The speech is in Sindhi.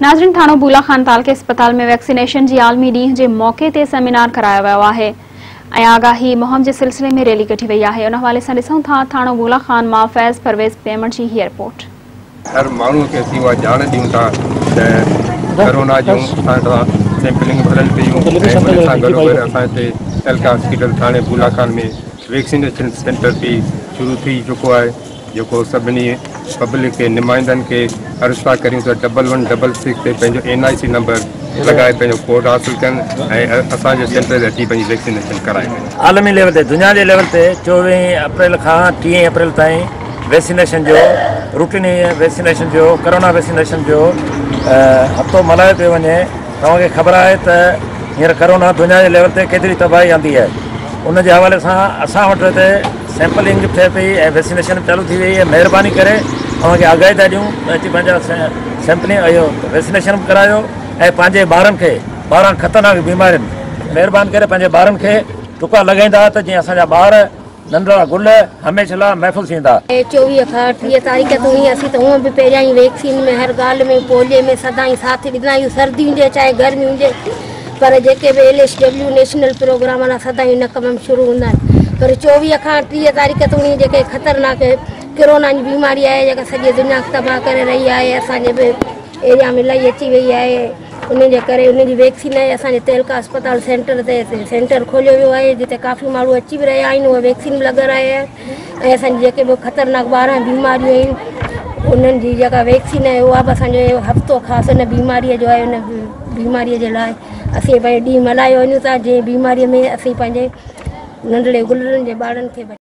ناظرين ٿاڻو بولا خان تعلقي اسپتال ۾ ويڪسينيشن جي عالمي ڏينهن جي موقعي تي سيمينار ڪرايو ويو آهي ۽ آگاهي مهم جي سلسلي ۾ ريلي ڪڍي وئي آهي ان حوالي سان ڏسون ٿا ٿاڻو بولا خان مان فيض پرويز ميمڻ جي هي رپورٽ. هر ماڻهو کي اسين اها ڄاڻ ڏيون ٿا ته ڪرونا جون اسان وٽ سيمپلنگ به هلن پيون ۽ ان سان گڏوگڏ اسان هتي تعلقه هاسپيٽل ٿاڻي بولا خان ۾ ويڪسينيشن سينٽر به شروع ٿي چڪو آهي. جيڪو سڀني پبلڪ کي نمائندن کي عرض ٿا ڪريون ته ڊبل ون ڊبل سڪس تي پنهنجو اين آء سي نمبر لڳائي پنهنجو ڪوڊ حاصل ڪن ۽ اسان جي سينٽر تي اچي پنهنجي ويڪسينيشن ڪرائين. عالمي ليول تي دنيا جي ليول تي چوويهين اپريل کان ٽيهين اپريل تائين ويڪسينيشن جو روٽين ويڪسينيشن جو ڪرونا ويڪسينيشن جو هفتو ملهايو پيو وڃي. توهان کي خبر آهي ته هينئر ڪرونا دنيا جي ليول تي ڪيتري تباهي آندي آهي ان جي حوالي سان اسان وٽ هتي سيمپلنگ به ٿئي پئي ۽ ويڪسينيشن به چالو ٿي وئي آهي مهرباني ڪري اوهان کي آگاهي ٿا ڏيون ته اچي پنهنجا سيمپلنگ اهو ويڪسينيشن به ڪرايو ۽ پنهنجي ٻارن کي 12 خطرناڪ بيمارين مهرباني ڪري پنهنجي ٻارن کي ٽڪا لڳائيندا ته جيئن اسان جا ٻار ننڍڙا گل هميشه لاء محفوظ ٿيندا. 24 کان 30 تاريخ تائين اسين ته هونئن به پهريان ئي ويڪسين ۾ هر ڳالهه ۾ پوليي ۾ سدائين ساٿ ڏيندا آهيون سردي هجي چاهي گرمي هجي پر جيڪي به L S W national programme وارا سدائين ان ڪم ۾ شروع هوندا آهن پر 24 کان 30 تاريخ تائين جيڪي خطرناڪ ڪرونا جي بيماري آهي جيڪا سڄي دنيا کي تباهه ڪري رهي آهي اسان جي به ايريا ۾ الاهي اچي وئي آهي ان جي ڪري ان جي ويڪسين آهي اسان جي تعلقه اسپتال سينٽر تي سينٽر کوليو ويو آهي جتي ڪافي ماڻهو اچي به رهيا آهن اهي ويڪسين به لڳارائي آهي ۽ اسان جي جيڪي به خطرناڪ 12 بيماريون آهن انهن جي جيڪا ويڪسين آهي اها به اسان جو هفتو خاص ان بيماريء جو آهي ان بيماريء جي لاء اسين پنهنجو ڏينهن ملهايو وڃون ٿا جنهن بيماريء ۾ اسين پنهنجي ننڍڙي گلڙن جي ٻارن کي.